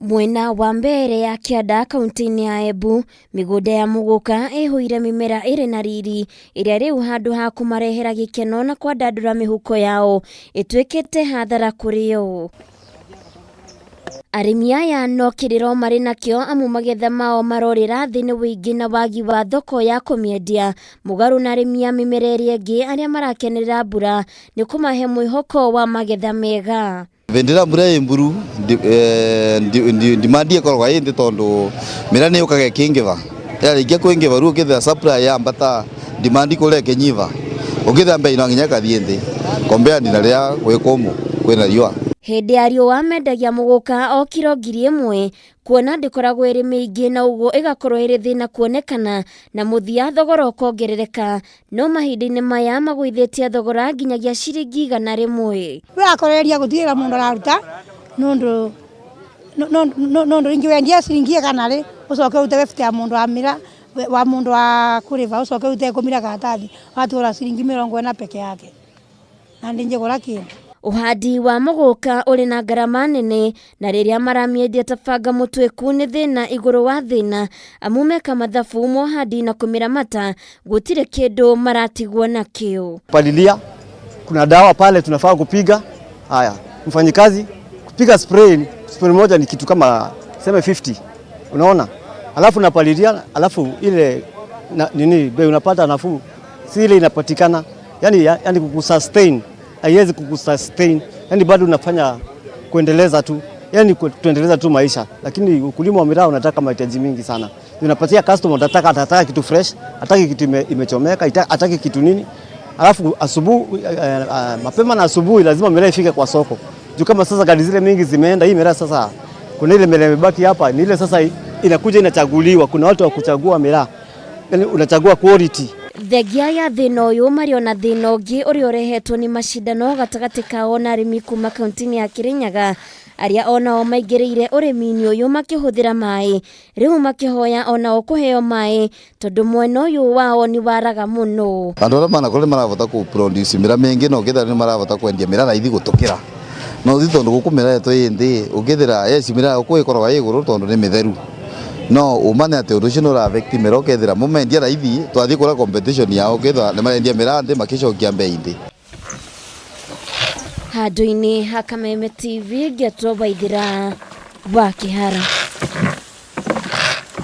Mwena wa Mbeere ya Kĩanda kaunti-inĩ ya Embu, mĩgũnda ya mũgũka ĩihũire mĩmera ĩrĩ na riri ĩrĩa rĩu handũ ha kũmarehera gĩkeno na kwandandũra mĩhuko yao ĩtuĩkĩte hathara kũrĩ o. Arĩmi aya no kĩrĩro marĩ nakĩo amu magetha mao marorĩra thĩ nĩ wũingĩ na wagi wa thoko ya kũmĩendia. Mũgarũ na arĩmi a mĩmera ĩrĩa ĩngĩ arĩa marakenerera mbura nĩ kũmahe mwĩhoko wa magetha mega. Hĩndĩ ĩrĩa mbura ĩ mburu demand ĩkoragwo ĩ thĩ tondũ mĩmera nĩ yũkaga ĩkĩingĩva, yarĩkia kũingĩva rĩu ũkĩthĩa supply yambata demand kũrĩa ĩkĩnyiva, ũkĩthĩa mbei no nginya ĩkathiĩ thĩ compared na rĩrĩa gwĩ kũmũ kwĩna riũa. Hĩndĩ ya riũa mendagia mũgũka o kiro 1000 kuona ndĩkoragwo ĩrĩ mĩingĩ na ũguo ĩgakorwo ĩrĩ thĩna kuonekana na mũthia thogora ũkongerereka no mahinda-inĩ maya magũithĩtie thogora nginyagia ciringi 100. Wĩrakorereria gũtigĩrĩra mũndũ araruta nũndũ nũndũ rĩngĩ wendia ciringi 100 ũcoke ũrute fifty ya mũndũ wa mĩra wa mũndũ wa kũrĩba ũcoke ũrute 10 na karatathi watigara ciringi 40 peke yake na ndĩngĩgũra kĩndũ. Ũhandi wa mũgũka ũrĩ na ngarama nene na rĩrĩa maramĩendia ta banga mũtuĩku nĩ thĩna igũrũ wa thĩna amu meka mathabu mohandi na kũmĩramata gũtirĩ kĩndũ maratigwo nakĩo. Palilia, kuna dawa pale tunafaa kupiga. Haya, mfanyikazi kupiga spray, spray moja ni kitu kama seme 50, unaona, alafu napalilia, alafu ile na, nini bei unapata nafuu, si ile inapatikana, yani kukusustain haiwezi kukusustain, yani bado unafanya kuendeleza tu, yani kuendeleza tu maisha, lakini ukulima wa miraa unataka mahitaji mingi sana. Unapatia customer, atataka atataka kitu fresh, hataki kitu imechomeka, hataki kitu nini. Alafu asubuhi mapema na asubuhi lazima miraa ifike kwa soko. Juu kama sasa gari zile mingi zimeenda, hii miraa sasa kuna ile miraa imebaki hapa, ni ile sasa inakuja inachaguliwa, kuna watu wa kuchagua miraa. Yani unachagua quality. Thengia ya thĩna ũyũ marĩ ona thĩna ũngĩ ũrĩa ũrehetwo nĩ macindano gatagatĩ kao na arĩmi kuma kaunti-inĩ ya Kirinyaga arĩa onao maingĩrĩire ũrĩmi-inĩ ũyũ makĩhũthĩra maĩ rĩu makĩhoya onao kũheo maĩ tondũ mwena ũyũ wao nĩ waraga mũno. Andũ arĩa manakorwo nĩ marahota kũ produce mĩraa mĩingĩ na ũkethira nĩ marahota kwendia mĩraa raithi gũtũkĩra no thi tondũ gũkũ mĩraa ĩtũ ĩ nthĩ ũkethira yes mĩraa gũkũ ĩkoragwo ĩ igũrũ tondũ nĩ mĩtheru no umane atĩ ũndũ ũcio nĩ ũra affect mĩraa ũkethira mo mendia raithi twathiĩ kũrĩa competition yao ũkethira nĩ marendia mĩraa nthĩ makĩcokia mbei nthĩ. Handũ-inĩ ha Kameme TV ngĩetwo Waithĩra wa Kĩhara.